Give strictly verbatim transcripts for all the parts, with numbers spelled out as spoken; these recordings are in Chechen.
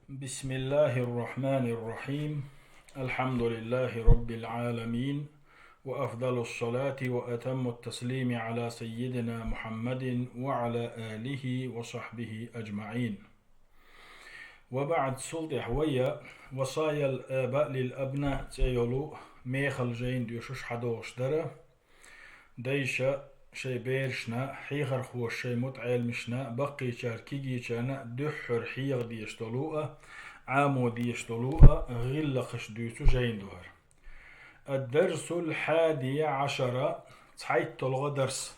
بسم الله الرحمن الرحيم. الحمد لله رب العالمين، وأفضل الصلاة وأتم التسليم على سيدنا محمد وعلى آله وصحبه أجمعين. وبعد، цул тӀехьа вай «وصايا الآباء للأبناء» цӀе йолу мехала жайна доьшуш хьадогӀуш дара. Дайша шайн берашна, хьехархоша шайн мутаӀеламашна, баккхийчара кегийчарна дуьххьара хьеха дезаш долу а, Ӏамо дезаш долу а гӀиллакхаш дуьйцу жайна ду хӀара. الدرس الحادي عشر, цхьайтталгӀа дарс.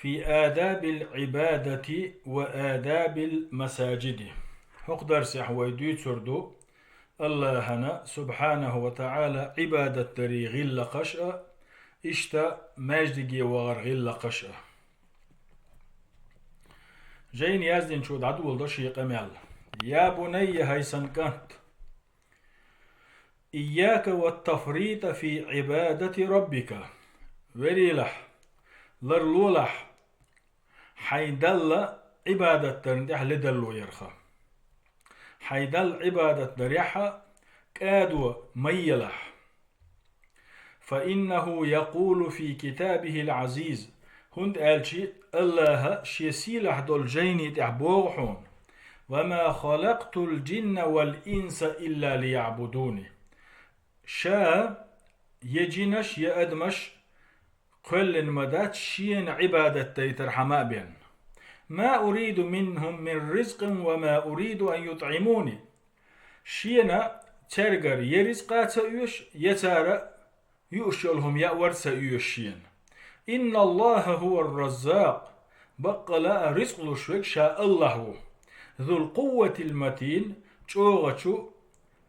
في آداب العبادة وآداب المساجد. ХӀокху дарсехь вай дуьйцур ду АллахӀана, субхьанаху ва таӀала, Ӏибадат дарий гӀиллакхаш а, иштта маьждиге вахар гӀиллакхаш а. Жайна яздинчо дӀадоладо шен къамел: «Я бунайя, хӀай сан кӀант, إياك والتفريط في عبادة ربك». Верийлахь, ларлолахь, хьайн Далла Ӏибадат дарна тӀехь ледарло ярх. Хьайн Далла Ӏибадат дарехь кӀадо ма елахь. فإنه يقول في كتابه العزيز. ХӀунда аьлча АллахӀа шен сийлахь долу жайни тӀехь боху хьуна: «وما خلقت الجن والإنس إلا ليعبدون». Ша я жинаш, я адамаш кхоьллина ма дац шена Ӏибадат дайтархьама а бен. «ما أريد منهم من رزق وما أريد أن يطعمون». Шена цаьргара я ризкъа ца оьшу, я цара юуш йолу хӀума яа вара ца оьшу шена. «إن الله هو الرزاق». Баккъала а ризкъ луш верг ша АллахӀ ву. «ذو القوة المتين», чӀогӀачу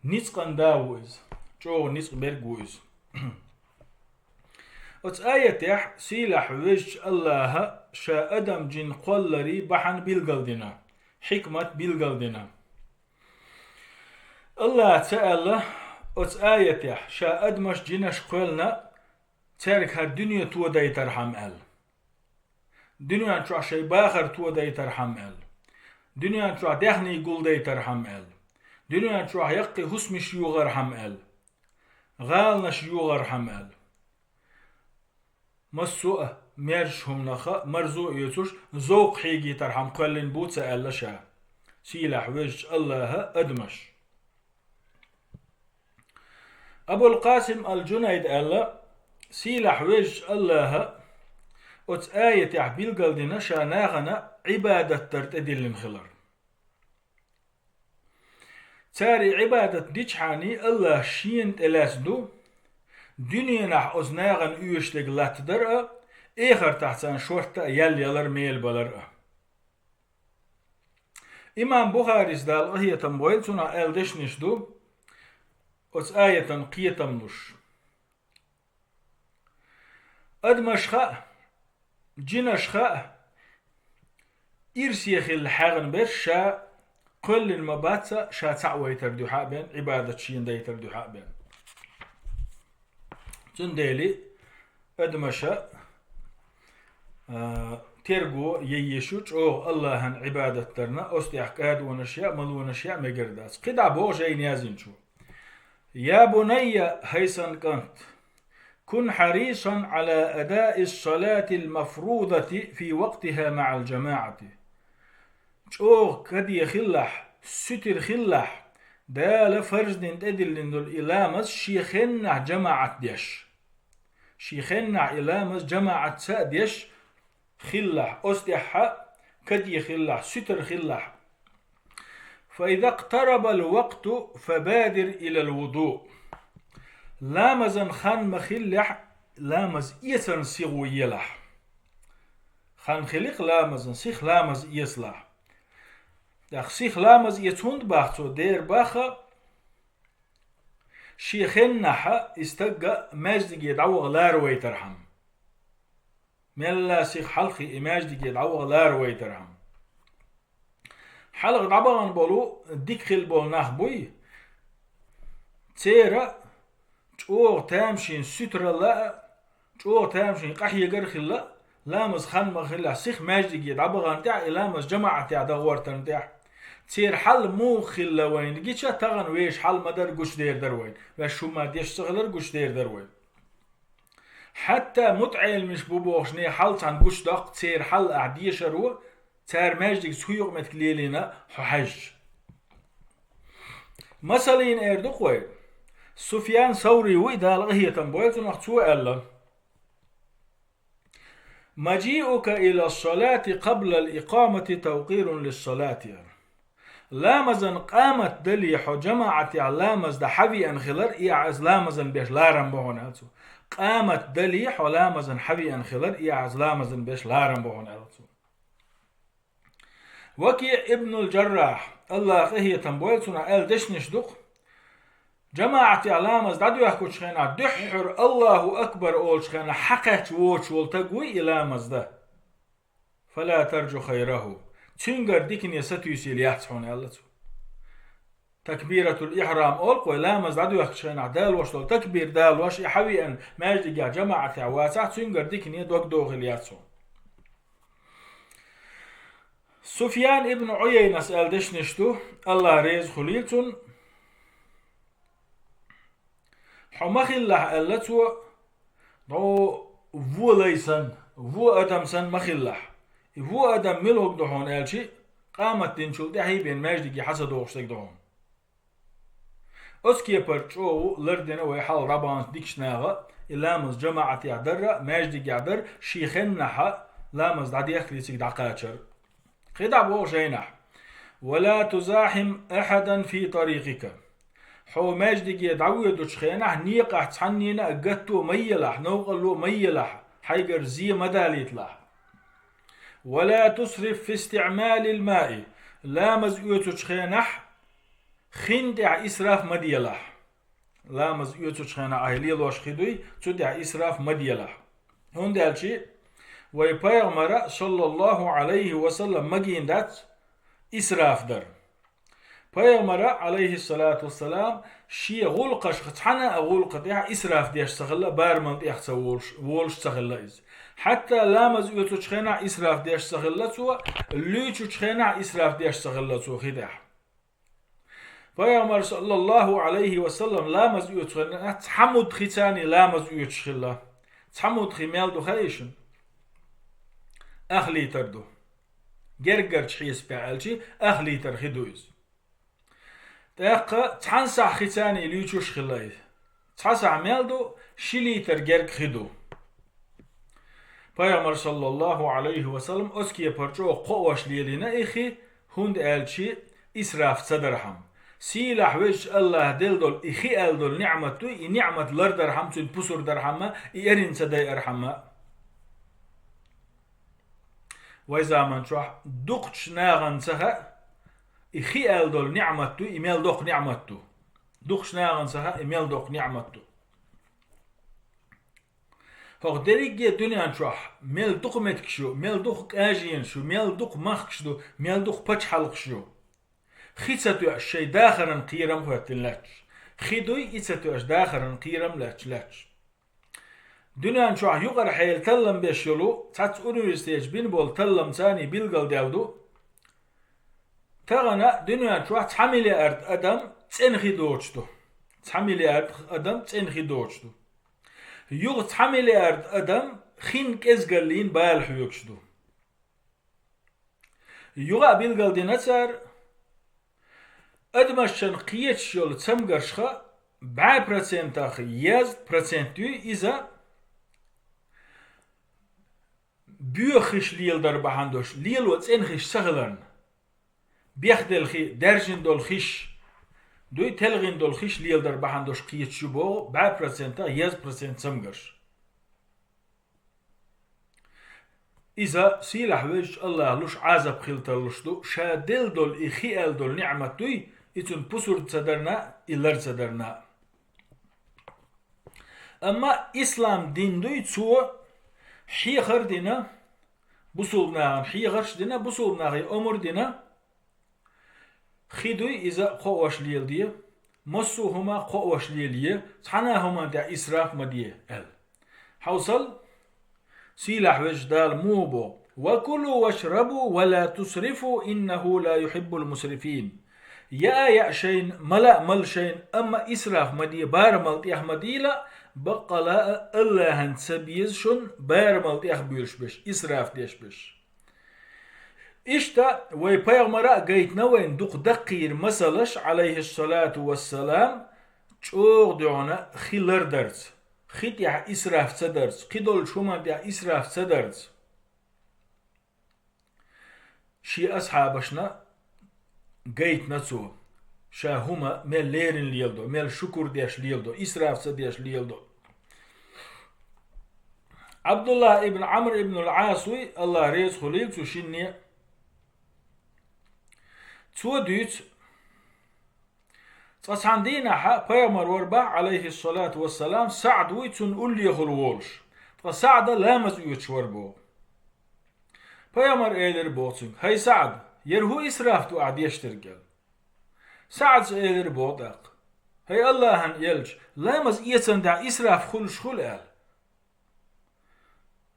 ницкъан да ву иза, чӀогӀа ницкъ берг ву иза. Оцу аятехь сийлахь везачу АллахӀа ша адам-жин кхолларий бахьана билгалдина, хьикмат билгалдина. АллахӀа ца аьлла оцу аятехь, ша адамаш, жинаш кхоьллина, цаьрга хӀара дуьне тодайтархьама аьлла. Дуьнен чохь шайн бахар тодайтархьама аьлла. Дуьнен чохь даьхний гулдайтархьама аьлла. Дуьнен чохь яккхий хӀусамаш йогӀархьама аьлла. ГӀаланаш йогӀархьама аьлла. Массо а мерзачу хӀуманах а марзо а оьцуш, зовкх хьегийтархьама кхоьллина бу ца аьлла ша сийлахь везачу АллахӀа адамаш. Абул-Къасим ал-Жунайд аьлла, сийлахь везачу АллахӀа оцу аятехь билгалдина ша нахана Ӏибадат дар тӀедиллина хилар. Цара и Ӏибадат дичхьана, АллахӀа шена тӀелаьцна ду, дуьненахь оцу нахана оьшуш дерг латтадар а, эхартахь царна шортта а ял ялар, мел балар а. Имам Бухарис, Дала къинхетам бойла цунах, аьлла дешнаш ду, оцу аятан кхетам луш. Адамаш хаьа, жинаш хаьа, ирсе хилла хьегна берш ша кхоьллина ма бац ша цхьаъ вайтар дуьхьа а бен, Ӏибадат шена дайтар дуьхьа а бен. Цундела адамаша, а, терго яйеш ю чӀогӀа АллахӀан Ӏибадат дарна, оцу тӀехь кӀадонаш яа, малонаш яа мегар дац. КхидӀа боху жайна яздинчо: «يا بني», хӀай сан кӀант, «كن حريصا على أداء الصلاة المفروضة في وقتها مع الجماعة». ЧӀогӀа каде хилалахь, суьтира хилалахь, Дала фарз дина тӀедиллина долу и ламаз шен хеннахь жамаӀат деш. Шен хеннахь и ламаз жамаӀатца а деш хилалахь, оцу тӀехь каде хилалахь, суьтира хилалахь. «فإذا اقترب الوقت فبادر إلى الوضوء». Ламазан хан ма хиллехь, ламаз эцарна сихо елахь. Хан хилира ламазан, сиха ламаз эцалахь. ТӀаккха сиха ламаз эца хӀунда боху цо, дера боху, шен хеннахь и стаг маьждиге дӀаваха ларавайтархьама. Мелла сиха хьалххе и маьждиге дӀаваха ларавайтархьама. Хьалха дӀабахана болу дика хилла болу нах буй, церан чӀогӀа тамашийна суьтаралла а, чӀогӀа тамашийна къахьегар а хилла, Ламаз хан ма хиллехь, сиха маьждиге дӀабахана тӀехь, и ламаз жамаӀатехь дан гӀортарна тӀехь. Церан хьал муха хилла вайна гича, тахана вешан хьал ма дарра гучудер дара вайна. Ваьш хӀумма деш ца хилар гучудер дара вайна. Хьатта мутаӀеламаш бу бохучу нехан хьал цхьаьна гучудоккху, церан хьал ахь дешаро, цара маьждигца хӀун юкъаметтиг лелийна хьо хьаьжча. Масална эр ду-кх вай. Суфьян Саври ву и, Дала къинхетам бойла цунах, цо аьлла: «مجيئك إلى الصلاة قبل الإقامة توقير للصلاة». Ламазан къамат дале хьо жамаӀатехь ламаз дан хьавеана хилар, и ахь иза ламазан беш ларам бу хьуна, аьлла цо. Къамат дале хьо ламазан хьавеана хилар, и ахь иза ламазан беш ларам бу хьуна, аьлла цо. ВакиӀ ибн аль-Джаррахь, АллахӀа къинхетам бойла цунах, аьлла дешнаш ду-кх: жамаӀатехь ламаз дӀадоьхкучу хенахь, дуьххьара «АллахӀу акбар» олучу хенахь хьакхаьчча воцуш волу стаг вуй и ламаз дан. «فلا ترج خيره». Цуьнгара дикане сатуьйсийла яц хьуна, аьлла цо. Такбиратуль-ихьрам олу-кх вай, ламаз дӀадоьхкучу хенахь далош долу такбир далош, и хьавеана маьждигехь жамаӀатехь вацахь, цуьнгара дикане дог дохийла яц хьуна. Суфьян ибн Ӏуяйнас аьлла дешнаш ду, АллахӀ реза хуьлийла цунна: «Хьо ма хилалахь, — аьлла цо, — дӀо вон лай санна, вон адам санна ма хилалахь. И вон адам мила хӀума ду хьуна аьлча, къамат динчул тӀаьхьа бен маьждиге хьан ца дохуш стаг ду хьуна». Оцу кепара чӀогӀа лардина вай хьалха дӀабаханчу дикачу наха и ламаз жамаӀатехь дарра, маьждигехь дарра, шен хеннахьа ламаз дӀадехкале цига дӀакхачар. КхидӀа боху жайнахь: «ولا تزاحم أحدا في طريقك». Хьо маьждиге дӀавоьдучу хенахь некъахь цхьаннена а гатто ма елахь, новкъарло ма елахь, хьайгара зе ма далийталахь. «ولا تسرف في استعمال الماء». Ламаз оьцучу хенахь хин тӀехь исраф ма делахь. Ламаз оьцучу хенахь ахь лелош хи дуй, цу тӀехь исраф ма делахь. ХӀунда аьлча вай Пайхамара, саллаллаху Ӏалайхи ва саллам, магийна дац исраф дар. Пайхамара, Ӏалайхиссалату вассалам, шен гӀуллакхашха цхьана а гӀуллакха тӀехь исраф деш ца хилла, барамал тӀех ца волуш, волуш ца хилла иза. Хьатта ламаз оьцучу хенахь исраф деш ца хилла цо, луьйчучу хенахь исраф деш ца хилла цо хи тӀехь. Пайхамар, саллаллаху Ӏалайхи ва саллам, ламаз оьцу хенахь цхьа мудд хи царний ламаз оьцуш хилла. Цхьа мудд хи мел ду хаьий шуна? Ах литр ду. Гергарчу хьесапехь аьлча, ах литр хи ду иза. ТӀаккха цхьана сахь хи царний луьйчуш хилла иза. Цхьа сахь мел ду, ши литр герга хи ду. Пайхамар, саллаллаху Ӏалайхи ва саллам, оцу кепара чӀогӀа кхоош лелийна и хи, хӀунда аьлча исраф ца дархьама. Сийлахь везачу АллахӀа делла долу и хи аьлла долу ниӀмат дуй, и ниӀмат лардархьама, цуьнан пусар дархьама, и эрна ца дайархьама. Вай заман чохь дукхачу нахана ца хаьа, и хи аьлла долу ниӀмат дуй, и мел доккха ниӀмат ду. Дукхачу нахана ца хаьа, и мел доккха ниӀмат ду. ХӀокху дерриге дуьнен чохь мел дукха меттигаш ю, мел дукха къаженаш ю, мел дукха махкаш ду, мел дукха пачхьалкхаш ю. Хи ца тоьуш шайн дахаран кхерам хӀоьттина лаьтташ. Хи дуй, и ца тоьуш дахаран кхерам лаьтташ лаьтташ. Дуьнен чохь юкъара хьеле таллам беш йолу, цхьацца университеташ бина болу таллам царний билгалдаьлла ду. Тахана дуьнен чохь цхьа миллиард адам цӀена хи доцуш ду. Цхьа миллиард адам цӀена хи доцуш ду. Юха цхьа миллиард адам хин кӀезгаллин бала хьоьгуш ду. Юха а билгалдина цара, адамашна кхеташ йолу цамгаршха бӀе процентах езткъа процент дуй иза боьха хиш леладар бахьана долуш, лело цӀена хиш ца хиларна. Бехделла хи, даьржина долу хиш дуй, телхина долу хиш леладар бахьана долуш кхеташ ю боху бӀе процентах езткъа процент цамгарш. Иза сийлахь везачу АллахӀа луш Ӏазап хила тарлуш ду, ша делла долу и хи аьлла долу ниӀмат дуй, и цуьнан пусар ца дарна, и лар ца дарна. Амма ислам дин дуй, цо хьехар дина, бусулба нахана хьехарш дина, бусулба нахе омра дина, хи дуй иза кхоош леладе, массо а хӀума кхоош лелае, цхьана а хӀуманна тӀехь исраф ма де, аьлла. Хьовсал, Сийлахь везачу Дала муха боху: «Ва кулу вашрабу ва ла тусрифу, иннаху ла юхиббул мусрифин». Яа яа шайна, мала а мала шайна, амма исраф ма де, барамал тӀех ма дийла, баккъала а Аллахьан ца беза шуна барамал тӀех буьйлуш берш, исраф деш берш. Иштта вай пайхамара а гайтина вайна дукха даккхийра масалаш, алейхиссалату вассалам, чӀогӀа дуьхьана хи лардарца, хи тӀехь исраф ца дарца, кхидолчу хӀуманна тӀехь исраф ца дарца. Шен асхьабашна гайтина цо, ша хӀума мел лерина леладо, мел шукур деш леладо, исраф ца деш леладо. Абдуллах ибн Амр ибн ал-Ӏас вуй, Аллах реза хуьлийла цу шинне. Цо дуьйцу, цкъа цхьана дийнахьа пайхамар вара бахь, алейхиссалату вассалам, СаӀд вуй цунна уллехула волуш. Ткъа СаӀда ламаз оьцуш вара боху. Пайхамар элира боху цуьнга: «ХӀай СаӀд, яра хӀун исраф ду ахь деш дерг?» аьлла. СаӀдас элира боху тӀаккха: «ХӀай Аллахьан элча, ламаз эцан тӀехь исраф хуьлуш хуьлу?» аьлла.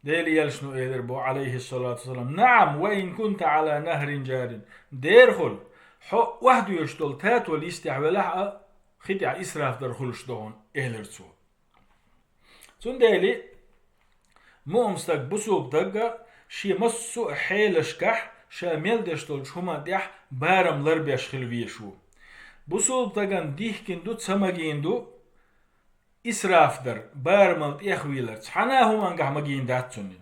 Делан элчано элира боху, алейхиссалату вассалам: «НаӀам, ва ин кунта Ӏала нахрин жарин». Дера хуьлу, хьо охьадоьжуш долу тато листехь велахь а, хи тӀехь исраф дар хуьлуш ду хьуна, элира цо. Цундела муъмин стаг, бусулба стаг а шен массо а хьелашкахь ша мел деш долчу хӀуманна тӀехь барам ларбеш хила везаш ву. Бусулба стагана дихкина ду, ца магийна ду исраф дар, барамал тӀехвийлар, цхьана а хӀумангахь магийна дац цунна.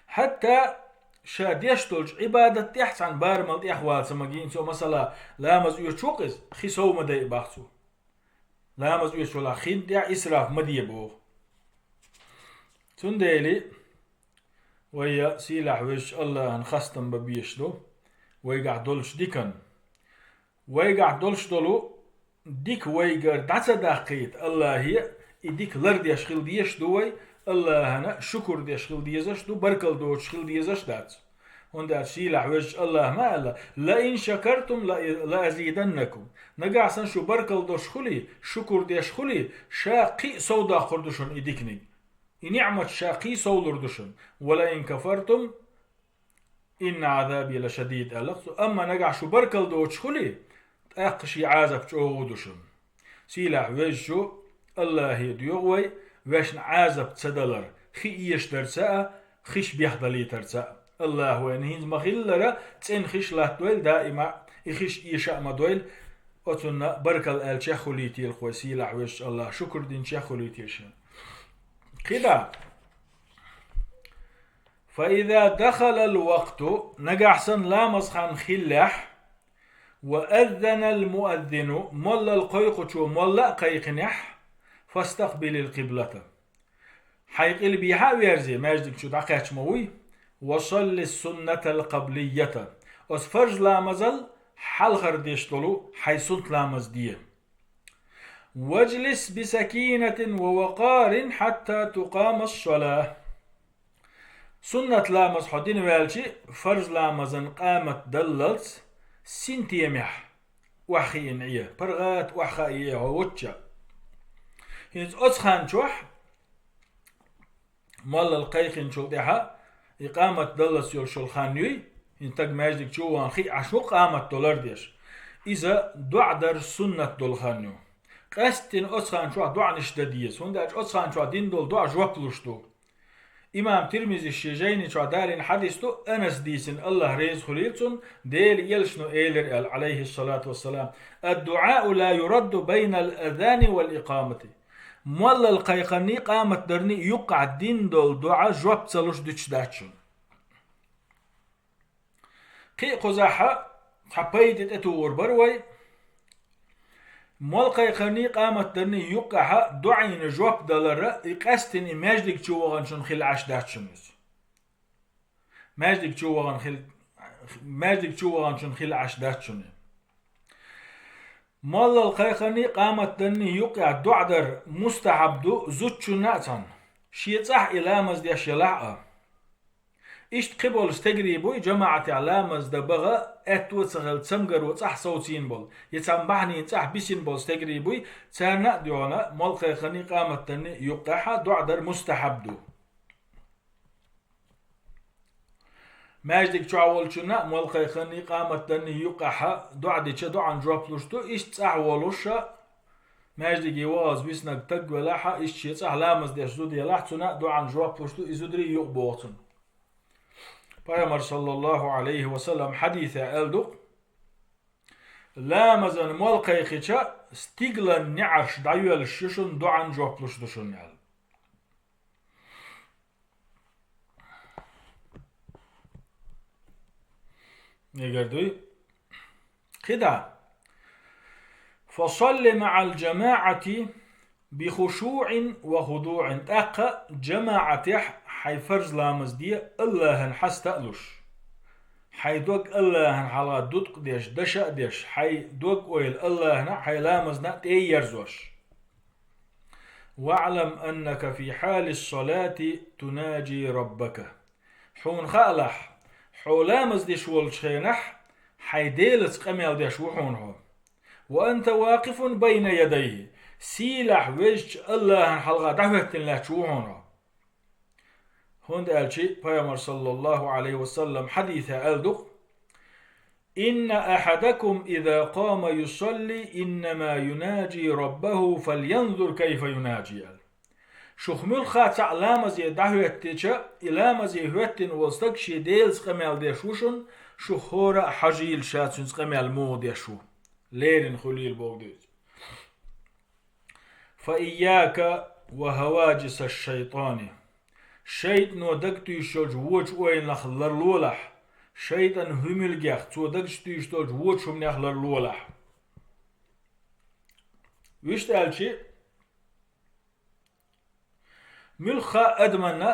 ХӀатта ша деш долчу Ӏибадат тӀехь цхьана барамал тӀехвала ца магийна цо, масала, ламаз оьцуш ву-кх иза, хи сов ма дайа боху цо. Ламаз оьцуш волахь, хин тӀехь исраф ма де боху. Цундела вай а сийлахь везачу Аллахьан хастам бан безаш ду вайгахь долчу дикан. Вайгахь долуш долу дика вайгара дӀа ца даккхийта Аллахье, и дика лардеш хила дезаш ду вай, Аллахьана шукур деш хила дезаш ду, баркалла доцуш хила дезаш дац. ХӀунда аьлча сийлахь везачу Аллахьа ма аьлла: «Ла ин шакартум ла, ла азиданнакум». Нагахь санна шу баркалла деш хуьлий, шукур деш хуьлий, ша кхин а сов доккхур ду шуна и диканиг. И ниӀмат ша кхин а совлур ду шуна. «Ва ла ин кафартум инна Ӏазаби ла шадид», аьлла цо. Амма нагахь шу баркалла доцуш хуьлий, тӀаккха шен Ӏазап чӀогӀа ду шуна. Сийлахь везачу Аллахье доьху вай, вешна Ӏазап ца далар, хи эшдарца а, хиш бехдалийтарца а. Аллахь вайна хӀинца ма-хиллара, цӀена хиш латтадойла даима, и хиш эша а ма дойла, оцунна баркалла аьлла чехуьлийтийла вай, сийлахь везачу Аллахь, шукур дина чехуьлийтийла шена. КхидӀа. «Фа иза дахалал вакъту», нагахь санна ламаз хан хиллехь, «ва аззанал муаззину», моллал кхойкхучо молла а кхайкхинехь, «фастакъбилил къиблата». Хьайн къилбехьа а верзе, маьждиг чу дӀакхаьчна ма вуй, «ва салли суннатал къаблийята». Оцу фарз ламазал хьалхара деш долу хьайн сунт ламаз де. «Важлис би сакинатин ва вакъарин хьатта тукъама ссала». Суннат ламаз хьо дина ваьлчи, фарз ламазан къамат даллалц синтемехь охьахиъна Ӏе, паргӀат охьахаъе хьо вочча. ХӀинца оцу хан чохь, моллал кхайкхинчул тӀаьхьа, и къамат даллалц йолуш йолу хан юй, хӀинца стаг маьждиг чу вахана хи Ӏаш ву къамат долар деш. Иза доӀа дар суннат долу хан ю. Къаьсттина оцу хан чохь доӀанаш дан деза, хӀунда аьлча оцу хан чохь дина долу доӀа жоп луш ду. Имам Тирмизи шен жайни чохь далийна хьадис ду, Анас дийцина, Аллах реза хуьлийла цунна, Делан элчано элира аьлла, алейхиссалату вассалам: «Ад-дуӀау ла юрадду байнал азани вал икъамати». Моллал кхайкхарний, къамат дарний юккъахь дина долу доӀа жоп ца луш дуьтуш дац шуна. Кхин а кхузахь цхьа пайда тӀетухур бара вай. Молла кхайкхарний, къамат дарний юккъахьа доӀийна жоп далара, и къаьсттина и маьждиг чу ваханчун хила Ӏаш дац шуна иза. Маьждиг чу вахана хила, маьждиг чу ваханчун хила Ӏаш дац шуна. Моллал кхайкхарний, къамат дарний юккъехь доӀа дар мустахьаб ду зудчунна а цхьаьна, шен цӀахь и ламаз деш елахь а. Иштта кхиболу стегарий буй, жамаӀатехь ламаз дан баха аьтто а ца хилла, цамгаро цӀахь совцийна болу, я цхьана бахьанийн цӀахь бисина болу стегарий буй, царна а доьгӀна, молла кхайкхарний, къамат дарний юккъехьа доӀа дар мустахьаб ду. Маьждиг чохь волчунна а, молла кхайкханний, къамат данний юккъехь а доӀа дича, доӀан жоп луш ду, иштта цӀахь волуш а, маьждиге вахаза виснарг таг велахь а, иштта шен цӀахь ламаз деш зуда елахь, цунна а доӀан жоп луш ду, и зударий юкъа боху цунна. Пайхамар, саллаллаху Ӏалайхи ва саллам, хьадисехь аьлла ду-кх: «Ламазан молла кхайкхича, стиглан неӀарш дӀайоьллуш ю шуна, доӀан жоп луш ду шуна», аьлла. Мегар дуй? КхидӀа. «Фасалли маӀал джамаӀати бихушуӀин ва худуӀин». ТӀаккха жамаӀатехь хьайн фарз ламаз де, АллахӀан хьаста а луш. Хьайн дог АллахӀан хьалха дуткъа деш, даша а деш, хьайн дог-ойла АллахӀана а, хьайн ламазна а тӀе а ерзош. «ВаӀлам аннака фи хьали ссалати тунаджи раббака». Хьуна хаалахь, хьо ламаз деш волчу хенахь, хьайн Делаца къамел деш ву хьуна хьо. «Ва анта вакъифун байна ядайхи». Сийлахь везачу АллахӀан хьалха дӀахӀоьттина лаьтташ ву хьуна хьо. ХӀунда аьлча Пайхамар, саллаллаху Ӏалайхи ва саллам, хьадисехь аьлла ду-кх: «Инна ахьадакум иза къама юсалли, иннама юнаджи раббаху, фалянзур кайфа юнаджи», аьлла. Шух муьлхха цхьаъ ламазе дӀахӀоьттича, и ламазе хӀоьттина волу стаг шен Делаца къамел деш ву шуна, шух хӀора а хьажийла, ша цуьнца къамел муха деш ву. Леррина хуьлийла боху дуьйцу. «Фа ийяка ва хьаваджиса шайтани». ШайтӀано дагтуьйсуш йолчу вочу ойланах ларлолахь, шайтӀан хӀуьмилгех, цо дагчу туьйсуш долчу вочу хӀуманех ларлолахь. Вуьшта аьлча, муьлхха а адамна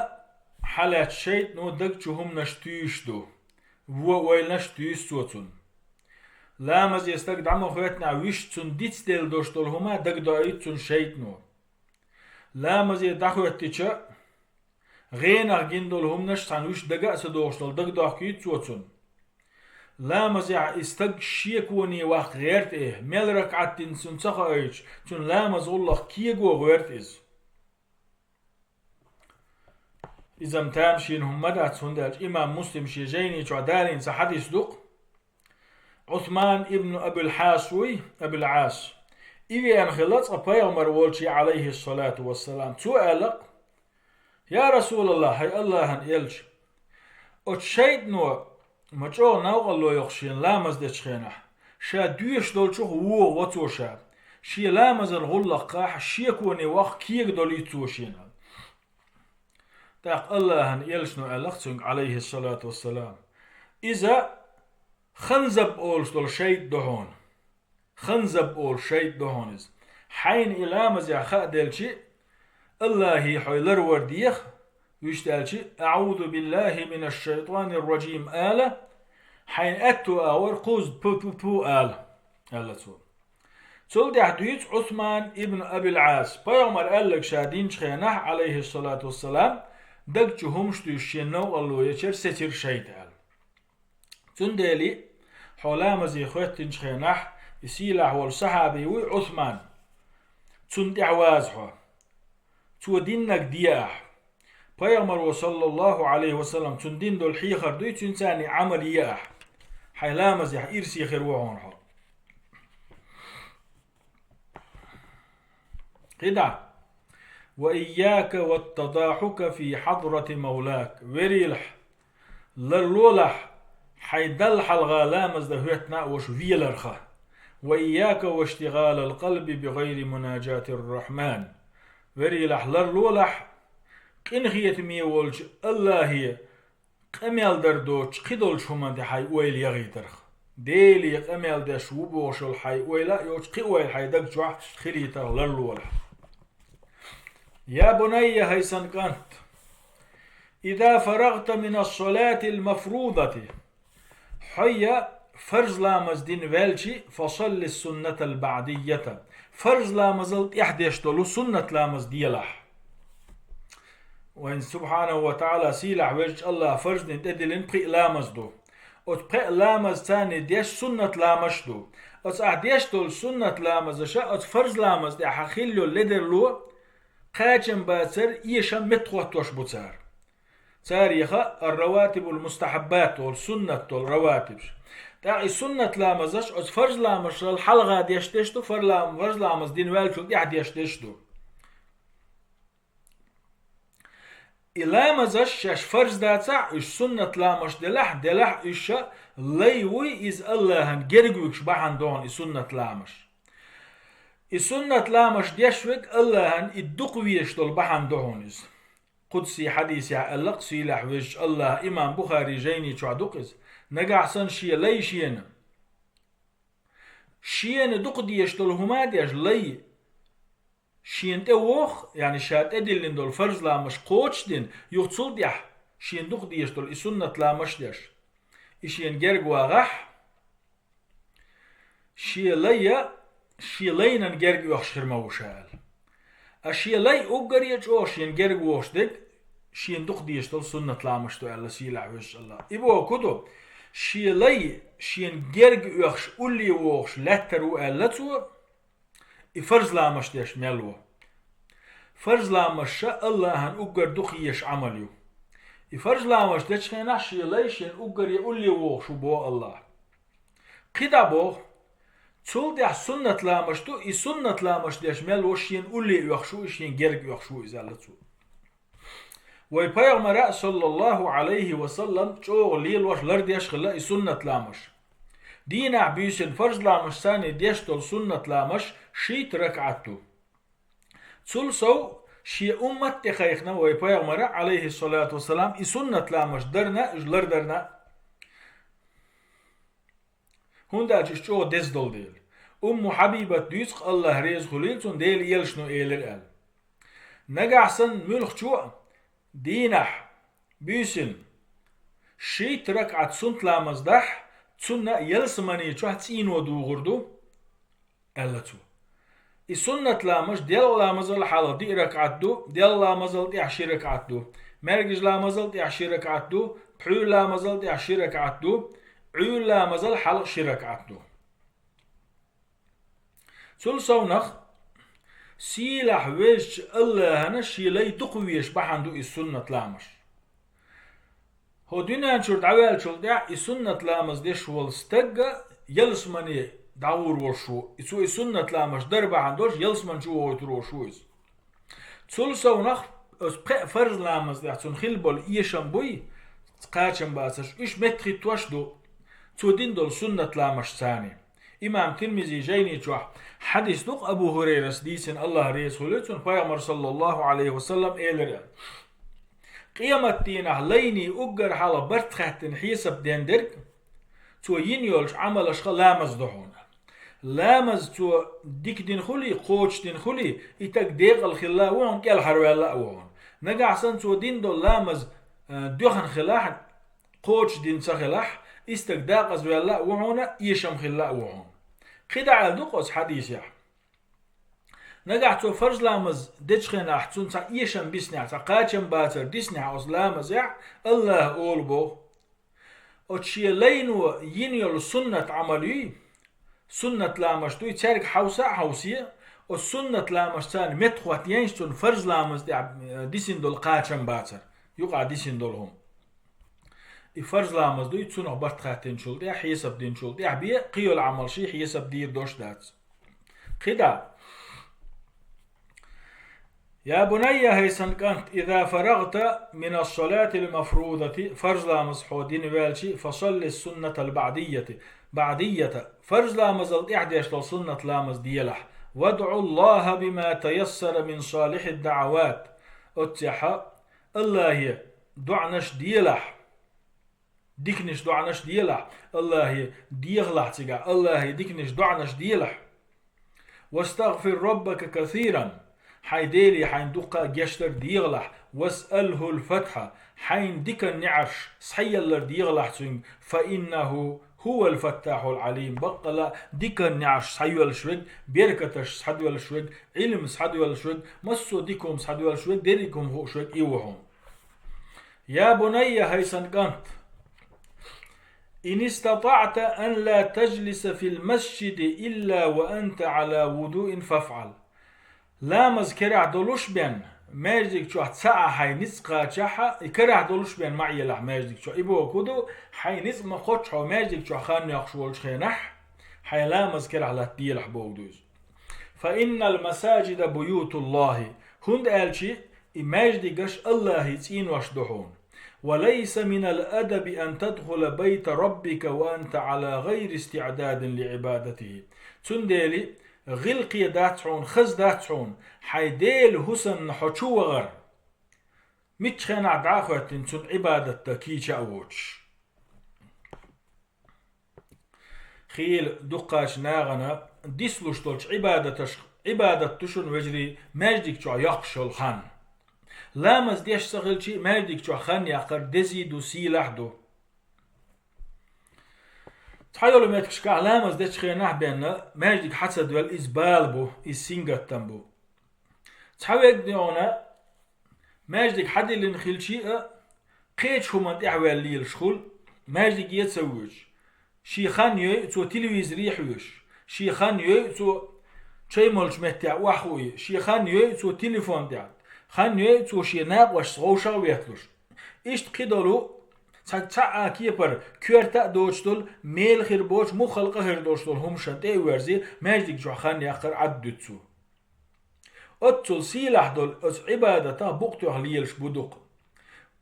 хьалаьцна шайтӀано дагчу хӀуманаш туьйсуш ду, вон ойланаш туьйсу цо цунна. Ламазе стаг дӀа ма хӀоьттинехь, вуьшта цунна дицделла долуш долу хӀума дагадоуьйту цунна шайтӀано. Ламазе дӀахӀоьттича, гӀенах гина долу хӀуманаш цхьаьна вуьшта дага а ца догӀуш долу дагадохкуьйту цо цунна. Ламазехь и стаг шеконе ваккха гӀерта и, мел ракаӀат дина цунна ца хоуьйтуш, цуьнан ламазан гӀуллакх кего гӀоьрта иза. Иза-м тамашийна хӀума ма дац, хӀунда аьлча имам Муслим шен жайни чохь далийна цхьа хьадис ду-кх. Ӏусман ибн Абил Хьас вуй, Абил Ӏас. И веана хилла цкъа Пайхамар волчу, Ӏалайхиссалату вассалам. Цо аьлла-кх: «Я Расулаллах, хӀай АллахӀан элча, оцу шайтӀано ма чӀогӀа новкъарло йо-кх шена ламаз дечу хенахь, ша доьшуш долчух вогӀу во цо ша, шен ламазан гӀуллакхахь шеконе ваккха кего долуьйту цо шена». ТӀаккха АллахӀан элчано аьлла-кх цуьнга, Ӏалайхиссалату вассалам: «Иза Ханзаб олуш долу шайтӀа ду хьуна. Ханзаб олу шайтӀа ду хьуна иза. Хьайна и ламазехь хаа делчи, АллахӀе хьо ларвар деха, вуьшта аьлчи, „АӀузу биллахӀи минаш шайтӀанир ражим“, ала, хьайна аьтту агӀор кхузза пу-пу-пу ала», — аьлла цо. Цул тӀаьхьа дуьйцу Ӏусман ибн Абил Ӏас: «Пайхамар аьлларг ша динчу хенахь, Ӏалайхиссалату вассалам, даг чу хӀумаш дуьйсуш шена новкъарло ечара, сецира шайтӀа», — аьлла. Цундела хьо ламазе хӀоьттинчу хенахь, и сийлахь волу сахьаби вуй Ӏусман, цунна тӀаьхьа ваза хьо. Цо диннарг де ахь. Пайхамаро, саллаллахӀу Ӏалайхи ва саллам, цунна дина долу хьехар дуй, цуьнца Ӏамал е ахь. Хьайн ламазехь ирсе хир ву хьуна хьо. КхидӀа: «Ва ийяка ваттадахьука фи хьадрати мавлак». Верийлахь, ларлолахь, хьайн Далла хьалха ламаз дан хӀоьттина а волуш веларх. «Ва ийяка ваштигӀалал къалби би гӀайри мунаджатир рахьман». Верийлахь, ларлолахь, къинхетаме волчу АллахӀе къамел дар доцуш кхидолчу хӀуманна тӀе хьайн ойла яхийтарх. Деле къамел деш ву бохуш йолу хьайн ойла а йоцуш, кхин ойла хьайн даг чохь хилийтарх ларлолахь. «Я бунайя», хӀай сан кӀант, «иза фарагӀта минас салатил мафрудати». Хьо я фарз ламаз дина ваьлчи, «фасалли суннатал баӀдийята». Фарз ламазал тӀаьхьа деш долу суннат ламаз делахь. Вайн СубхьанахӀу ва ТаӀала сийлахь везачу АллахӀа фарз дина тӀедиллина пхиъ ламаз ду. Оцу пхеа ламазца деш суннат ламазаш ду. Оцу ахь деш долу суннат ламазаша оцу фарз ламаз тӀехь хилла йолу ледарло кхачам бацар, эшам меттахӀоттош бу цара. Царех ар-раватибул мустахьаббат олу, суннат долу раватибаш. ТӀаккха и суннат ламазаш оцу фарз ламазашал хьалха деш деш ду, фар-, фарз ламаз дина ваьллачул тӀаьхьа деш деш ду. И ламазаш шаьш фарз дацахь, уьш суннат ламазаш делахь, делахь уьш ша лай вуй, иза Аллахьан герга вуьгуш бахьана ду хьуна и суннат ламазаш. И суннат ламазаш деш верг Аллахьан и дукха везаш долу бахьана ду хьуна иза. Кхудси хьадисехь аьлла-кх сийлахь везачу Аллахьа, имам Бухари жайни чохь ду-кх иза: нагахь санна шен лай шена, шена дукха дезаш долу хӀума а деш, лай шена тӀе воху, яъни ша тӀедиллина долу фарз ламазаш кхочушдина, юха цул тӀаьхьа шена дукха дезаш долу и суннат ламазаш деш, и шена герга вагӀахь, шен лай а шен лайнан герга оьхуш хир ма ву ша аьлла. А шен лай уггаре а чӀогӀа шена герга вогӀуш дерг шена дукха дезаш долу суннат ламазаш ду аьлла сийлахь везачу Аллахьа. И бохург хӀун ду? Шен лай шена герга оьхуш, улле вогӀуш лаьттар ву аьлла цо, и фарз ламазаш деш мел ву. Фарз ламазаш ша Аллахьан уггар дукха езаш Ӏамал ю. И фарз ламазаш дечу хенахь шен лай шена уггаре улле вогӀуш ву боху Аллахьа. КхидӀа боху, цул тӀаьхьа суннат ламазаш ду, и суннат ламазаш деш мел ву шена улле оьхуш ву, и шена герга оьхуш ву иза аьлла цо. Вай пайхамара, саллаллаху Ӏалайхи ва саллам, чӀогӀа лелош лардеш хилла и суннат ламазаш. Дийнахь, буьйсанна фарз ламазашца деш долу суннат ламазаш шийтта ракаӀат ду. Цул сов шен уммат тӀе кхайкхина вай пайхамара, Ӏалайхиссалату вассалам, и суннат ламазаш дарна, уьш лардарна. ХӀунда аьлча уьш чӀогӀа деза долу дела. Умму Хьабибат дуьйцу-кх, Аллахь реза хуьлийла цунна, Делан элчано элира аьлла: нагахь санна муьлххачо а дийнахь, буьйсанна шийтта ракаӀат суннат ламаз дахь, цунна ялсамани чохь цӀийно дугӀур ду, аьлла цо. И суннат ламазаш делкъа ламазал хьалха диъ ракаӀат ду, делкъа ламазал тӀаьхьа ши ракаӀат ду, маьркӀажа ламазал тӀаьхьа ши ракаӀат ду, пхьуьйра ламазал тӀаьхьа ши ракаӀат ду, Ӏуьйра ламазал хьалха ши ракаӀат ду. Цул совнах, сийлахь везачу Аллахьана шен лай дукха везаш бахьана ду и суннат ламазаш. ХӀо дуьнен чуьра дӀаваьллачул тӀаьхьа и суннат ламаз деш волу стаг а ялсамане дӀагӀур волуш ву, и цо и суннат ламазаш дар бахьана долуш ялсамани чу вохуьйтур волуш ву иза. Цул совнах, оцу пхеа фарз ламаз тӀехь цунна хилла болу эшам буй, кхачам бацарш, уьш меттахӀиттош ду, цо дина долу суннат ламазашца. Имам Тирмизи жайни чохь хьадис ду-кх Абу ХӀурайрас дийцина, Аллахь реза хуьлийла цунна, пайхамара, саллаллаху Ӏалайхи ва саллам, элира: къематдийнахь лайний уггар хьалха барт хаьттина хьесап ден дерг, цо йина йолчу Ӏамалашха ламаз ду хьуна. Ламаз цо дика дина хуьлий, кхочуш дина хуьлий, и стаг декъала хилла а ву хьуна, кӀелхьарваьлла а ву хьуна. Нагахь санна цо дина долу ламаз, э, доьхна хилахь, кхочуш дина ца хилахь, и стаг декъазваьлла а ву хьуна, эшам хилла а ву хьуна. КхидӀа аьлла ду-кх оцу хьадисехь. Нагахь цо фарз ламаз дечу хенахь, цунна цхьа эшам биснехь, цхьа кхачам бацар диснехь оцу ламазехь, Аллахьа олу боху: оцу шен лайно йина йолу суннат Ӏамал юй, суннат ламазаш дуй, цаьрга хьовса а хьовсе, оцу суннат ламазашца меттахӀоттаеш цунна фарз ламаз тӀехь, э, дисина долу кхачам бацар, юкъахь дисина долу хӀума. И фарз ламаз дуй, цунах барт хаьттинчул тӀехь, хьесап динчул тӀехь бен, кхин йолу Ӏамалший хьесап дийр долуш дац. КхидӀа: يا بني, хӀай сан кӀант, إذا فرغت من الصلاة المفروضة, фарз ламаз хьо дина ваьлча, فصل السنة البعدية, баӀдийята, фарз ламазал тӀехь деш долу суннат ламаз делахь. وادع الله بما تيسر من صالح الدعوات. Оццехьа Аллахье доӀанаш делахь. Диканаш, доӀанаш делахь, Аллахье дехалахь цигахь, Аллахье диканаш, доӀанаш делахь. واستغفر ربك كثيرا, хьайн Деле хьайна дуккха а гечдар дехалахь. واسأله الفتح, хьайна дикан неӀарш схьаяллар дехалахь цуьнга. فإنه هو الفتاح العليم, баккъала а дикан неӀарш схьайоьллуш верг, беркаташ схьадоьллуш верг, Ӏилма схьадоьллуш верг, массо а дика хӀума схьадоьллуш верг, дерриг хӀума хууш верг и ву хьуна. يا بني, хӀай сан кӀант, إن استطعت أن لا تجلس في المسجد إلا وأنت على وضوء فافعل. Ламаз керахь долуш бен, Маьждиг чохь цхьаъ хьайн ницкъ кхачахь, и карахь долуш бен ма Ӏелахь маьждиг чохь. И бохург ду, хьайн ницкъ ма кхоччу хьо маьждиг чохь хан йоккхуш волчу хенахь, хьайн ламаз карахь латта делахь бохург ду иза. Фа иннал масаджида буютуллахи, хӀунда аьлча и маьждигаш Аллахьан цӀенош ду хьуна. Ва лайса минал адаби ан тадхула байта раббика ва анта ала гайри истиъдадин ли ибадатихи. Цундела гӀиллакхе дац хьуна, хаза дац хьуна, хьайн Делан хӀу санна хьо чу вахар, мичча хенахь дӀа а хӀоьттина, цунна Ӏибадат дан кийча а воцуш. Хийла дуккхачу нахана дицлуш долчу Ӏибадаташ, Ӏибадат ду шуна, вежарий, маьждиг чохь йоккхуш йолу хан. Ламаз деш ца хилча а, маьждиг чохь хан яккхар дезий ду, сийлахь а ду. Цхьайолу меттигашкахь ламаз дечу хенахь бен маьждиг хьа ца доьлла, иза бала бу, иза сингаттам бу. Цхьа верг догӀна, маьждиг хьадиллина хилча а, кхечу хӀуманна тӀаьхьаваьлла лелаш хуьлу, маьждиге а ца воьдуш. Шен хан йой а цо телевизоре хьоьжуш, шен хан йой а цо чай молчу меттехь охьахуий, шен хан йой а цо телефон тӀехь, хан йой а цо шен накъосташца вовшах а ветталуш. Иштта кхидолу, цхьа, цхьа а кепара коьрта а доцуш долу, мела хир боцуш, муххалкъа хир долуш долу хӀуманашна тӀе а верзий, маьждиг чохь хан яккхар Ӏад дуьту цо. Оццул сийлахь долу оцу Ӏибадатах букъ тоьхна лелаш бу дукха.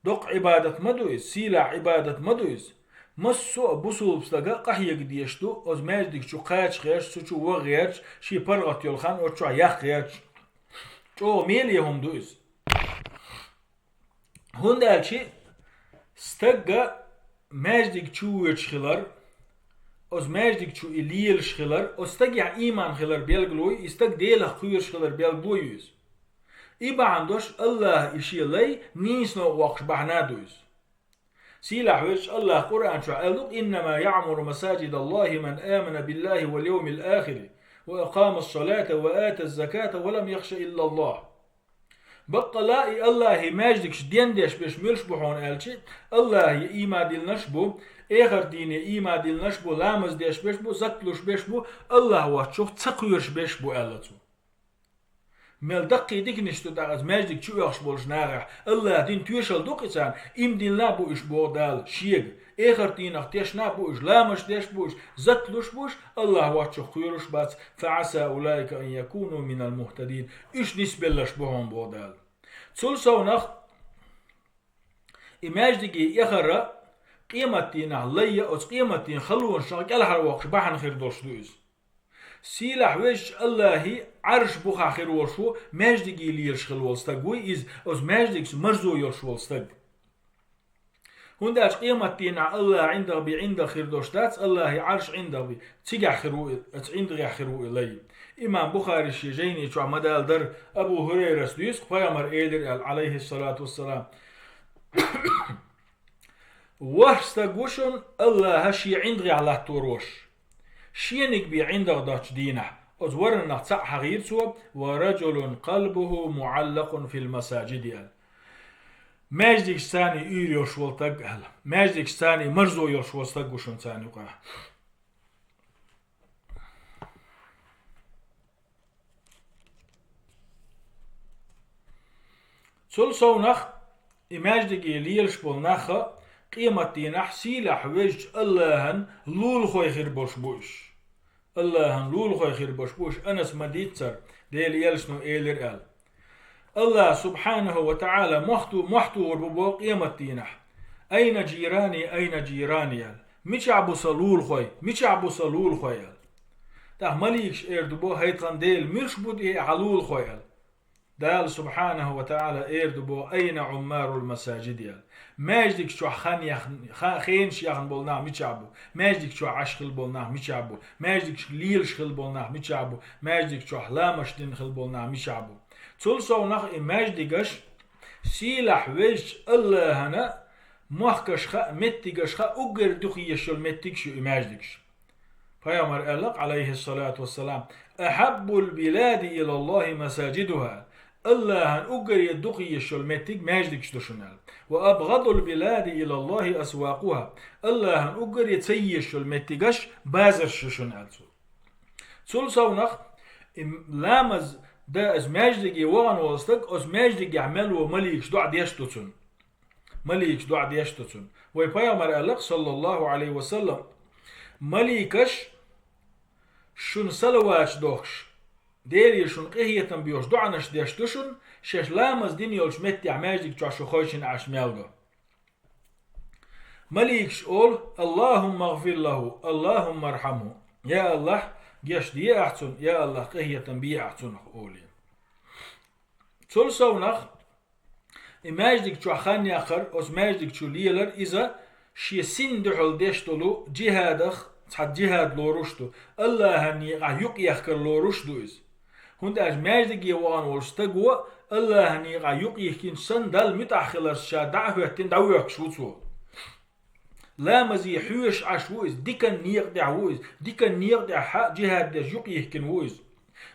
Доккха Ӏибадат ма ду иза, сийлахь Ӏибадат ма ду иза. Массо а бусулба стага къахьега дезаш ду, оцу маьждиг чу кхача гӀерташ, цу чу ваха гӀерташ, шен паргӀат йолу хан оцу чохь яккха гӀерташ. ЧӀогӀа меле хӀума ду иза. ХӀунда аьлча стага маьждиг чу воьдуш хилар, оцу маьждиг чу и лелаш хилар, оцу стагехь ийман хилар белгало ю, и стаг Делах кхоьруш хилар белгало ю иза. И бахьана долуш Аллаха и шен лай нийсо воккхуш бахьана а ду иза. Сийлахь везачу Аллаха Къуръан чохь аьлла ду: «Иннама яъмуру масаджидаллахи ман амана биллахи вал йовмил ахири, ва акъамас салата, ва атаз заката, ва лам яхша иллаллах». Баккъала а и Аллахьан маьждигаш дендеш берш муьлш бу хьуна аьлча, Аллахье ийман диллинарш а бу, эхарт дийне ийман диллинарш а бу, ламаз деш берш а бу, закат луш берш а бу, Аллахь воцчух ца кхоьруш берш а бу аьлла цо. Мел даккхий диканаш ду тӀаккха маьждиг чу оьхуш болчу нахехь, Аллахьа дина тоьшалла ду-кх и царна, ийман диллина а бу уьш боху Дала шега, эхарт дийнах тешна а бу уьш, ламазаш деш а бу уьш, закат луш а бу уьш, Аллахь воцчух кхоьруш а бац, фа Ӏаса улаика ан якуну минал мухтадин, уьш нисбелларш бу хьуна боху Дала. Цул совнах и маьждиге эхар а къематдийнахь лай а, оцу къематдийнан халонашах кӀелхьарвоккхуш бахьана хир долуш ду иза. Сийлахь везачу Аллахьан Ӏарш бухахь хир волуш ву, маьждиге лелаш хила волу стаг вуй иза, оцу маьждигца марзо йолуш волу стаг. ХӀунда аьлча къематдийнахь Аллахь ӀиндагӀ бен ӀиндагӀ хир долуш дац, Аллахьан Ӏарш ӀиндагӀ бен, цигахь хир ву и, оцу ӀиндагӀехь хир ву и лай. Имам Бухарис шен жайни чохь ма-далла дара, Абу ХӀурайрас дуьйцу, пайхамар элира аьлла, Ӏалайхиссалату вассалам: «ВорхӀ стаг ву шуна Аллахьа шен ӀиндагӀехь латтор волуш. Шениг бен ӀиндагӀ доцчу дийнахь, оцу ворхӀаннах цхьаъ хьахийра цо: ва раджулун къалбуху муӀаллакъун фил масаджиди», аьлла. Маьждигашца царний уьйр йолуш волу стаг аьлла. Маьждигашца царний марзо йолуш волу стаг ву шуна царна юкъахь. Цул совнах и маьждиге лелаш болу нах а къематдийнахь сийлахь везачу Аллахьан лулахой хир болуш бу уьш. Аллахьан лулахой хир болуш бу уьш, Анаса ма-дийццара, Делан элчано элира аьлла. Аллахь субхьанаху ва таӀала мохь ту-, мохь тухур бу боху къематдийнахь: «Айна джирани, айна джирани?» аьлла. «Мичахь бу сан лулахой? Мичахь бу сан лулахой?» аьлла. ТӀаккха маликаш эр ду боху: «ХӀай тхан Дела, муьлш бу те хьан лулахой?» аьлла. Дала субхьанаху ва таӀала эр ду боху: «Айна Ӏуммарул масаджиди?» аьлла. Маьждигаш чохь хан яхна, ха-, хенаш яхна болу нах мичахь бу? Маьждиг чохь Ӏаш хила болу нах мичахь бу? Маьждигаш лелаш хила болу нах мичахь бу? Маьждиг чохь ламазаш дина хила болу нах мичахь бу? Цул совнах и маьждигаш сийлахь везачу Аллахьана мохкаш хаьа, меттигаш хаьа, уггар дукха езаш йолу меттигаш ю и маьждигаш. Пайхамар аьлла-кх, Ӏалайхиссалату вассалам: «Ахьаббул билади илаллахи масаджидуха». Аллахьан уггаре дукха езаш йолу меттиг маьждигаш ду шуна аьлла. «Ва абгӀадул билади илаллахи асвакъуха». Аллахьан уггаре ца езаш йолу меттигаш базарш ю шуна аьлла цо. Цул совнах и ламаз Да, из маьждиге вахана волу стаг, оцу маьждигехь мел ву маликаш доӀа деш ду цунна. Маликаш доӀа деш ду цунна. Вай пайхамар аьлла-кх, саллаллаху Ӏалайхи ва саллам: «Маликаш шуна салаваташ дохкуш, Делера шуна къинхетам боьхуш доӀанаш деш ду шуна, шаьш ламаз дина йолчу меттехь маьждиг чохь шу хойшина Ӏаш мел до». Маликаш олу: «Аллахумма гӀфир лаху, Аллахумма архьамху». Я Аллахь, гечде ахь цунна, я Аллахь, къинхетам бе ахь цунах, олий. Цул совнах, и маьждиг чохь хан яккхар, оцу маьждиг чу лелар иза шен син дуьхьал деш долу джихадах цхьа джихад лоруш ду, Аллахьан некъахь юкъ ехкар лоруш ду иза. ХӀунда аьлча маьждиге вахана волу стаго Аллахьан некъахь юкъ йихкинчу санна, Далла муьтӀахь хиларца ша дӀа а хӀоьттина, дӀавоьхкуш ву цо. Ламазе хьоьжуш Ӏаш ву иза, дикан некъа тӀехь ву иза, дикан некъа тӀехь хьа а джихад деш юкъ йихкина ву иза.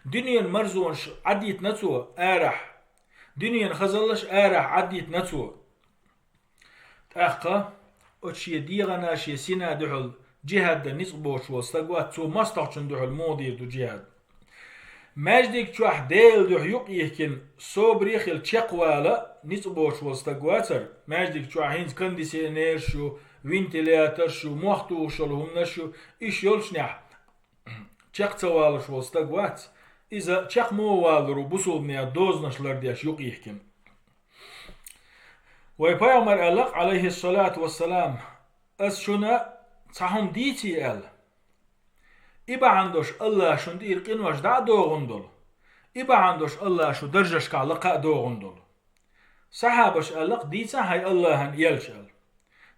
Дуьненан марзонаш Ӏадитина цо арахь. Дуьненан хазаллаш арахь Ӏадитина цо. ТӀаккха оцу шен дегӀана, шен сина дуьхьал джихад дан ницкъ боцуш волу стаг вац, цо мостагӀчунна дуьхьал муха дийр ду джихад? Маьждиг чохь Делан дуьхьа юкъ йихкина, собаре а хилла чекхвала ницкъ боцуш волу стаг вацара, маьждиг чохь хӀинца кондиционерш ю, вентиляторш ю, мох тухуш йолу хӀуманаш ю, иш йолчунехь чекх ца валуш волу стаг вац. Иза чекх муха валур ву бусулбанех дозанаш лардеш юкъ йихкина? Вай пайхамар аьлла-кх, Ӏалайхиссалату вассалам: «Ас шуна цхьа хӀума дийций?» – аьлла. И бахьана долуш Аллахь шуна тӀера къинош дӀа а догӀун долу. И бахьана долуш Аллахь шу даржашкахь лакха а догӀун долу. Сахьабаш аьлла-кх: «Дийцахьа хьайн Аллахьан элча», – аьлла.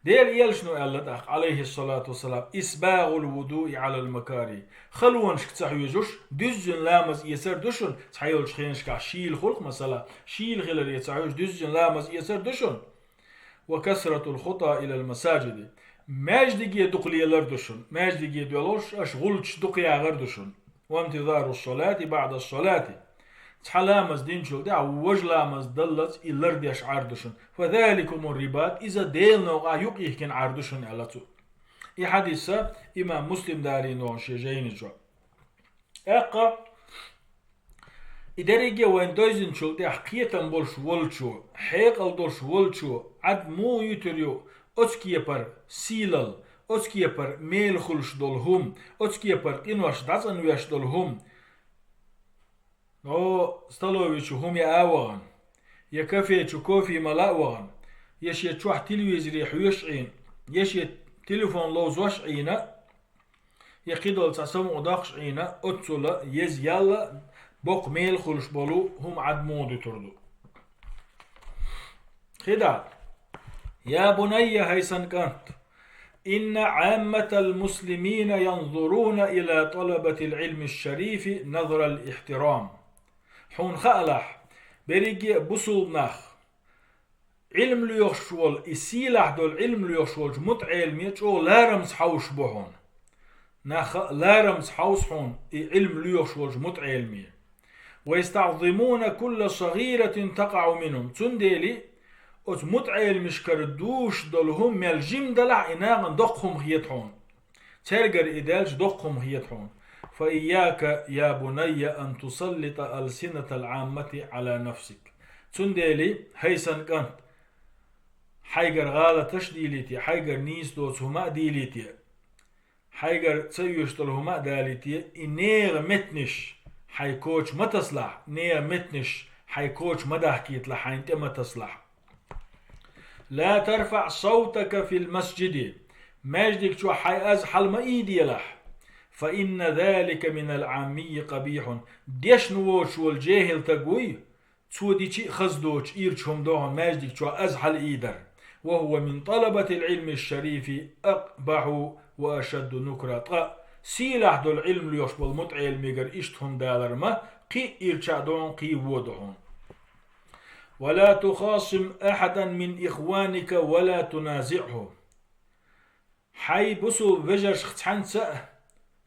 Делан элчано аьлла тӀаккха, Ӏалайхиссалату вассалам: «ИсбагӀул вудуи Ӏалал макари». Халонашка ца хьоьжуш, дуьззина ламаз эцар ду шуна, цхьайолчу хенашкахь шийла хуьлу-кх, масала, шийла хиларе ца хьоьжуш, дуьззина ламаз эцар ду шуна. «Ва касратул хута илал масаджиди». Маьждиге дукха лелар ду шуна. Маьждиге доьлхуш аша гӀулчаш дукха ягӀар ду шуна. «Ва интизарус салати баӀдас салати». Цхьа ламаз динчул тӀаьхьа важа ламаз даллалц и лардеш Ӏар ду шуна. «Фа заликумур рибат», иза Делан новкъахь юкъ йихкина Ӏар ду шуна аьлла цо. И хьадис имам Муслим далийна шен жайни чохь. ТӀаккха и дерриге а вайн дойзинчул тӀаьхьа кхетам болуш волчо, хьекъал долуш волчо Ӏад муха юьтур ю оцу кепара сийлалла, оцу кепара мела хуьлуш долу хӀума, оцу кепара къинош дӀацӀанвеш долу хӀума? О, столове чу хӀума яа а вахана, я кафе чу кофе мала а вахана, я шен чохь телевизоре хьоьжуш Ӏийна, я шен телефон ловзош Ӏийна, я кхидолу цхьа самукъадоккхуш Ӏийна, оццула еза ялла, боккха мела хуьлуш болу хӀума Ӏад муха дуьтур ду? ХӀинца: «Я бунайя», хӀай сан кӀант, «инна Ӏамматал муслимина янзуруна ила талабатил Ӏилмиш шарифи назрал ихтирам». Хьуна хаалахь, берриге а бусулба нах, Ӏилма лоьхуш волу, и сийлахь долу Ӏилма лоьхуш волчу мутаӀеламе чӀогӀа ларамца хьовсуш бу хьуна. Нах а ларамца хьовса хьуна и Ӏилма лоьхуш волчу мутаӀеламе. «Ва ястаӀзимуна кулла сагӀиратин такъаӀу минхум». Цундела оцу мутаӀеламашкара дуьйцуш долу хӀума мел жима далахь а, и нахана доккха хӀума хета хьуна. Цаьргара и даьлча доккха хӀума хета хьуна. «Фа ийяка, я бунайя, ан тусаллита алсинатал Ӏаммати Ӏала нафсик». Цундела, хӀай сан кӀант, хьайгара гӀалаташ а дийлийта, хьайгара нийса доцу хӀума а дийлийта, хьайгара ца оьшуш долу хӀума а далийта, и нехан меттанаш хьайн коча ма тасалахь, нехан меттанаш хьайн коча ма дахкийталахь, хьайна тӀе ма тасалахь. «Ла тарфаӀ савтака фил масджиди». Маьждиг чохь хьайн аз хьала ма ийделахь. «Фа инна залика минал Ӏаммийи къабихьун». Дешна воцуш волу жехӀил стаг вуй, цо дичи а хаза доцуш ирча хӀума ду хьуна маьждиг чохь аз хьала ийдар. «Ва хӀува мин талабатил Ӏилмиш шарифи акъбахьу ва ашадду нукра». Ткъа сийлахь долу Ӏилма лоьхуш болу мутаӀеламегара иштта хӀума далар ма кхин а ирча а ду хьуна, кхин а вон ду хьуна. «Ва ла тухасим ахьадан мин ихваника ва ла туназиӀху». Хьайн бусулба вежаршка цхьаьнца а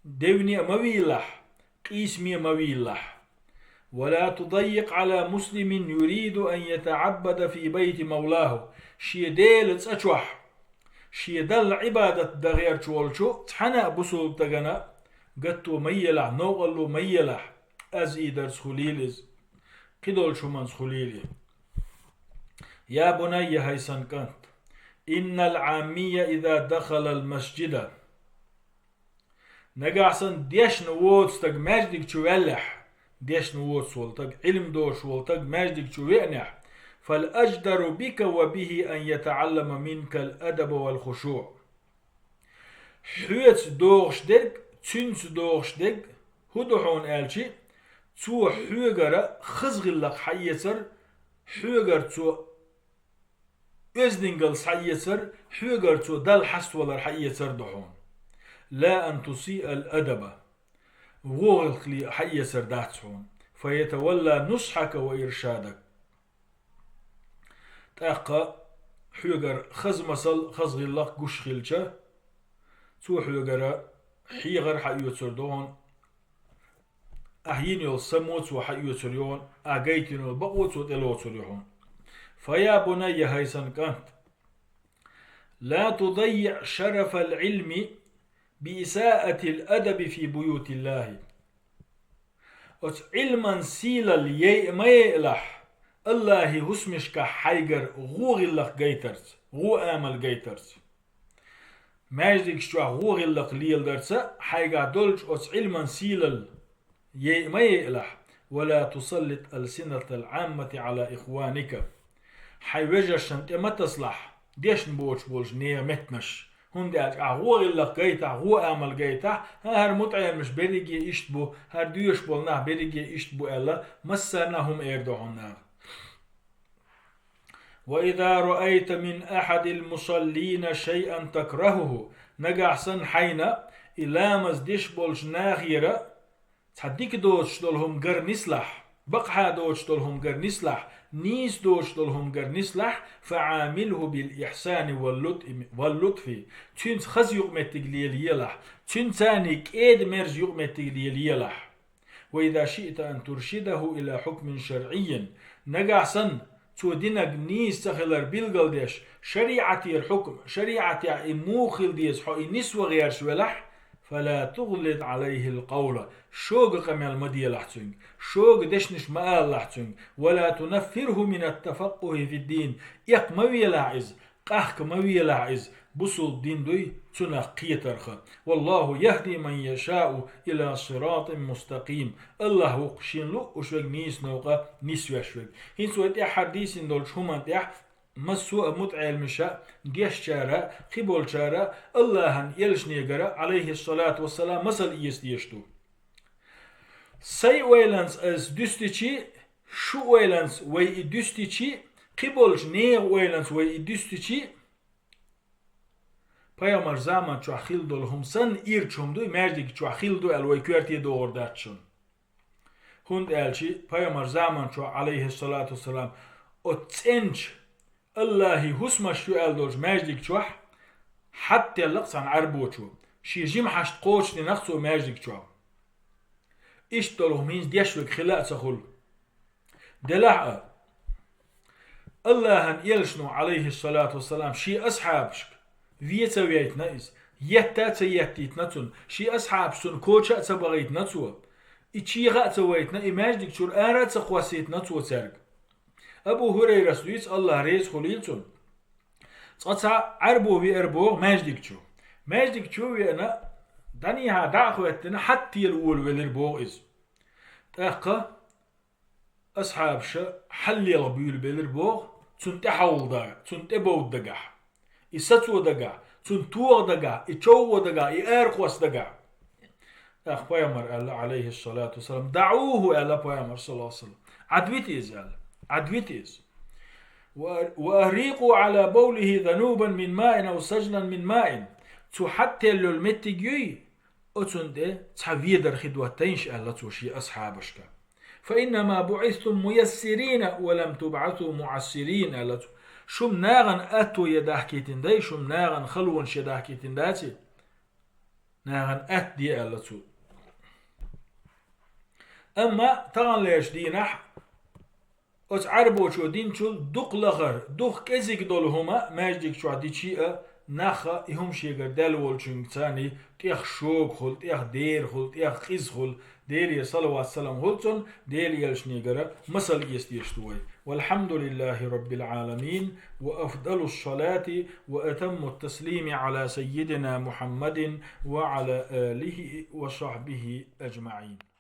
девне а ма вийлахь, къийсаме а ма вийлахь. «Ва ла тудаййикъ Ӏала муслимин юриду ан ятаӀаббада фи байти мавлаху». Шен Делан цӀа чохь шен Далла Ӏибадат дан гӀерташ волчу цхьана а бусулба стагана гатто ма елахь, новкъарло ма елахь, аз ийдарца хуьлийла иза. кхидолчу хӀуманца хуьлийла. يا بني, хӀай сан кӀант, إن العامي إذا دخل المسجد. Нагахь санна дешна воцу стаг маьждиг чу ваьллехь, дешна воцу волу стаг, Ӏилма доцуш волу стаг маьждиг чу веанехь, فالأجدر بك وبه أن يتعلم منك الأدب والخشوع. Хьоьца догӀуш дерг, цуьнца догӀуш дерг хӀун ду хьуна аьлча, цо хьоьгара хаза гӀиллакх хьаэцар, хьоьгара цо оьздангалла схьаэцар, хьоьгара цо Далла хьаставалар хьаэцар ду хьуна. لا أن تسيء الأدب. ВогӀалле хьаэцар дац хьуна. فيتولى نصحك وإرشادك. ТӀаккха хьоьгара хаза масал, хаза гӀиллакх гуш хилча, цо хьоьгара хьехар хьаоьцур ду хьуна, ахь йина йолу само цо хьаоьцур ю хьуна, ахь гайтина йолу бакъо цо тӀелоцур ю хьуна. فيا بني, хӀай сан кӀант, لا تضيع شرف العلم بإساءة الأدب في بيوت الله. Оцу Ӏилман сийлалла яйа ма яйалахь, Аллахьан хӀусамашкахь хьайгара гӀо гӀиллакх гайтарца, гӀо амал гайтарца. Маьждигаш чохь гӀо гӀиллакх леладарца хьайгахь долчу оцу Ӏилман сийлалла яйа ма яйалахь, ولا تسلط ألسنة العامة على إخوانك. Хьайн вежаршна тӀе ма тасалахь дешна боцуш болчу нехан меттанаш. ХӀунда аьлча ахь гӀо гӀиллакх гайтахь, гӀо амал гайтахь, хӀара мутаӀеламаш берриге иштта бу, хӀара доьшуш болу нах берриге иштта бу аьлла, массарна а хӀума эр ду хьуна наха. وإذا رأيت من أحد المصلين شيئا تكرهه, нагахь санна хьайна и ламаз деш болчу нахера цхьа дика доцуш долу хӀума гар нислахь, бакъахьа доцуш долу хӀума гар нислахь, нийса доцуш долу хӀума гар нислахь, فعامله بالإحسان واللطف, цуьнца хаза юкъаметтиг лелаелахь, цуьнца кӀеда-мерза юкъаметтиг лелаелахь. وإذا شئت أن ترشده إلى حكم شرعي, нагахь санна цо динарг нийса ца хилар билгалдеш, шариӀатера хьукм, шариӀатехь и муха хила деза хьо и нисван гӀерташ велахь, فلا تغلظ عليه القول, шога къамел ма делахь цуьнга, шога дешнаш ма алалахь цуьнга, ولا تنفره من التفقه في الدين, экха ма велахь иза, къахка ма велахь иза, бусулба дин дуй цунах кхетарх. والله يهدي من يشاء إلى صراط مستقيم. Аллахь ву-кх шена луъуш верг нийса новкъа нисвеш верг. ХӀинца вай тӀаьххьара дийцина долчу хӀуманна тӀехь массо а мутаӀеламаша, дешчара, кхиболчара Аллахьан элчанегара, Ӏалайхиссалату вассалам, масал эца дезаш ду. Сайн ойланца ас дуьстичи, шун ойланца вай и дуьстичи, кхиболчу нехан ойланца вай и дуьстичи, пайхамар заман чохь хилла долу хӀума санна, ирча хӀума дуй, маьждиг чохь хилла ду аьлла, вай коьрте догӀур дац шуна. ХӀунда аьлча пайхамар заман чохь, Ӏалайхиссалату вассалам, оцу цӀеначу Аллахьан хӀусамаш ю аьлла долчу маьждиг чохь хьаттаелла-кх цхьана Ӏаьрбочо, шен жима хьашт кхочушдина-кх цо маьждиг чохь. Иштта долу хӀума хӀинца деш верг хила а ца хуьлу. Делахь а, Аллахьан элчано, Ӏалайхиссалату вассалам, шен асхьабашка вен ца вейтина иза, етта а ца еттийтина цунна, шен асхьабаш цунна коча а ца бахийтина цо, и чеха а ца вайтина, и маьждиг чуьра ара а ца кхоссийтина цо цаьрга. Абу ХӀурайрас дуьйцу, Аллахь реза хуьлийла цунна. Цкъа цхьа Ӏаьрбо веара боху маьждиг чу. Маьждиг чу а веана, дӀанийхьа дӀа а хӀоьттина, хьаттаела волавелира боху иза. ТӀаккха асхьабаша хьаллелха буьйлабелира боху, цунна тӀехьовла дагахь, цунна тӀебовда дагахь, и сацо дагахь, цунна тоха дагахь, и човхо дагахь, и аракхосса дагахь. ТӀаккха пайхамар аьлла, Ӏалайхиссалату вассалам, «ДаӀуху», аьлла пайхамар, саллаллаху Ӏалайхи ва саллам, «Ӏадвита иза», аьлла, «Ӏадвита иза». «Ва, ва агьрикъу Ӏала бавлихи занубан мин маин ав сажлан мин маин». Цу хьаттаелла йолу меттиг юй, оцунна тӀе цхьа ведар хи доттайша, аьлла цо шен асхьабашка. «Фа иннама буъистум муяссирина ва лам тубъасу муъассирин», аьлла цо. Шуна нахана атто ян дахкийтина дай, шуна нахана халонаш ян дахкийтина даций? Нахана атта де, аьлла цо. Амма таханлерчу дийнахь оцу Ӏаьрбочо динчул дукха лахара, дукха кӀезиг долу хӀума маьждиг чохь дичи а, Наха и хӀума шегара даьлла волчуьнга царна тӀех шога хуьлу, тӀех дера хуьлу, тӀех къиза хуьлу, Делера салават-салам хуьлу цунна, Делан элчанегара масал эцадеш ду вай. والحمد لله رب العالمين، وأفضل الصلاة وأتم التسليم على سيدنا محمد وعلى آله وصحبه أجمعين.